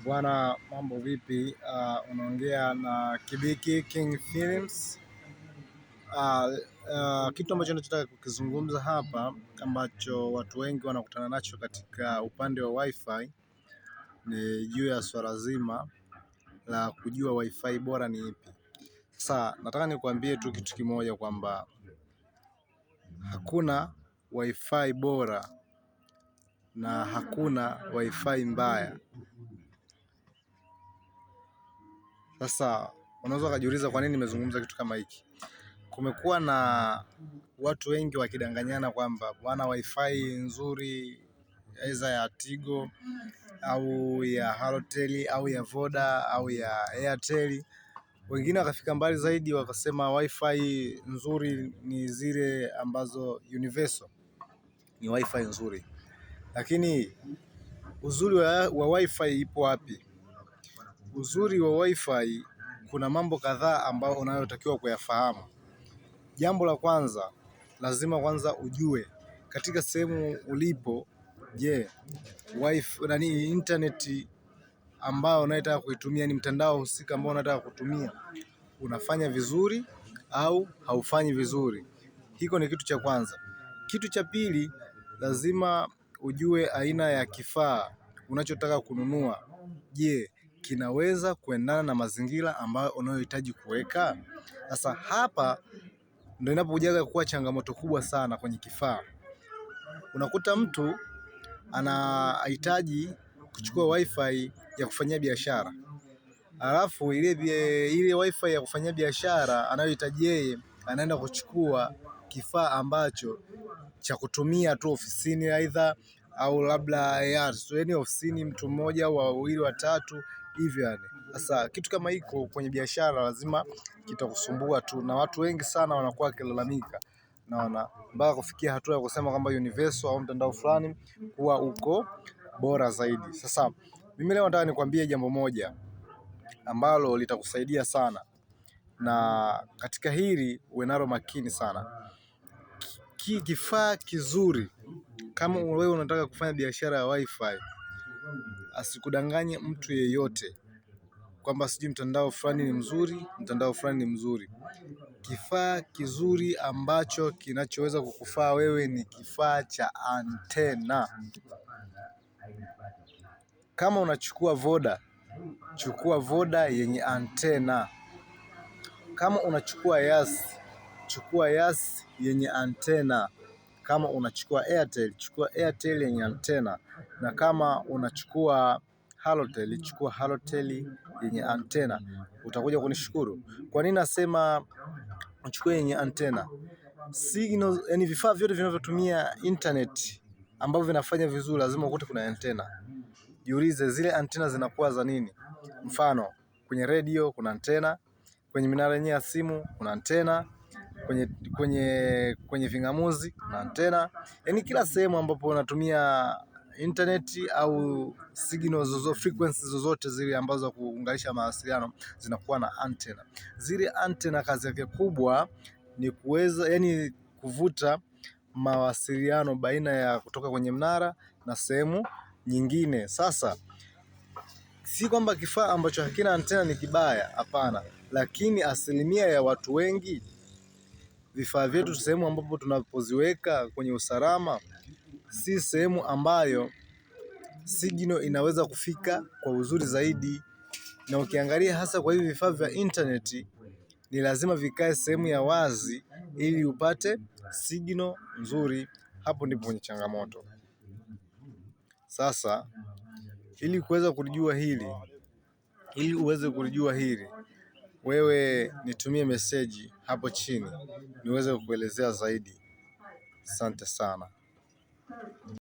Bwana, mambo vipi? Unaongea na Kibiki King Films. Uh, Kitu ambacho nachotaka kukizungumza hapa ambacho watu wengi wanakutana nacho katika upande wa Wi-Fi ni juu ya swala zima la kujua Wi-Fi bora ni ipi. Sasa nataka nikuambie tu kitu kimoja kwamba hakuna Wi-Fi bora na hakuna Wi-Fi mbaya. Sasa unaweza ukajiuliza kwa nini nimezungumza kitu kama hiki. Kumekuwa na watu wengi wakidanganyana kwamba bwana, wifi nzuri aidha ya Tigo au ya Halotel au ya Voda au ya Airtel. Wengine wakafika mbali zaidi wakasema wifi nzuri ni zile ambazo Universal ni wifi nzuri. Lakini uzuri wa wifi ipo wapi? Uzuri wa wifi kuna mambo kadhaa ambayo unayotakiwa kuyafahamu. Jambo la kwanza, lazima kwanza ujue katika sehemu ulipo, je, wifi nani internet ambayo unayotaka kuitumia ni mtandao husika ambao unataka kutumia unafanya vizuri au haufanyi vizuri. Hiko ni kitu cha kwanza. Kitu cha pili, lazima ujue aina ya kifaa unachotaka kununua. Je, kinaweza kuendana na mazingira ambayo unayohitaji kuweka? Sasa hapa ndio inapokujaga kuwa changamoto kubwa sana kwenye kifaa. Unakuta mtu anahitaji kuchukua wifi ya kufanyia biashara, alafu ile wifi ya kufanyia biashara anayohitaji yeye, anaenda kuchukua kifaa ambacho cha kutumia tu ofisini aidha au labda yaani ofisini mtu mmoja au wawili watatu hivyo yani. Sasa kitu kama hiko kwenye biashara lazima kitakusumbua tu, na watu wengi sana wanakuwa wakilalamika, naona mpaka kufikia hatua ya kusema kwamba Universal au mtandao fulani kuwa uko bora zaidi. Sasa mimi leo nataka nikwambie jambo moja ambalo litakusaidia sana, na katika hili uwe nalo makini sana. Kifaa kizuri kama wewe unataka kufanya biashara ya wifi, asikudanganye mtu yeyote kwamba sijui mtandao fulani ni mzuri, mtandao fulani ni mzuri. Kifaa kizuri ambacho kinachoweza kukufaa wewe ni kifaa cha antena. Kama unachukua Voda, chukua Voda yenye antena. Kama unachukua Yas, chukua Yas yenye antena. Kama unachukua Airtel, chukua Airtel yenye antena, na kama unachukua Halotel, chukua Halotel yenye antena. Utakuja kunishukuru. Kwa nini nasema uchukue yenye antena? Signal, yani vifaa vyote vinavyotumia internet ambavyo vinafanya vizuri lazima ukute kuna antena. Jiulize zile antena zinakuwa za nini? Mfano, kwenye redio kuna antena, kwenye minara yenyewe ya simu kuna antena, kwenye ving'amuzi kuna antena. Yaani kila sehemu ambapo unatumia internet au signal zozo, frequency zozote zile ambazo kuunganisha mawasiliano zinakuwa na antena. Zile antena kazi yake kubwa ni kuweza yani kuvuta mawasiliano baina ya kutoka kwenye mnara na sehemu nyingine. Sasa si kwamba kifaa ambacho hakina antena ni kibaya, hapana, lakini asilimia ya watu wengi vifaa vyetu sehemu ambapo tunapoziweka kwenye usalama si sehemu ambayo signal inaweza kufika kwa uzuri zaidi. Na ukiangalia hasa kwa hivi vifaa vya internet ni lazima vikae sehemu ya wazi ili upate signal nzuri. Hapo ndipo kwenye changamoto. Sasa ili kuweza kulijua hili, ili uweze kulijua hili, wewe nitumie meseji hapo chini niweze kukuelezea zaidi. Asante sana.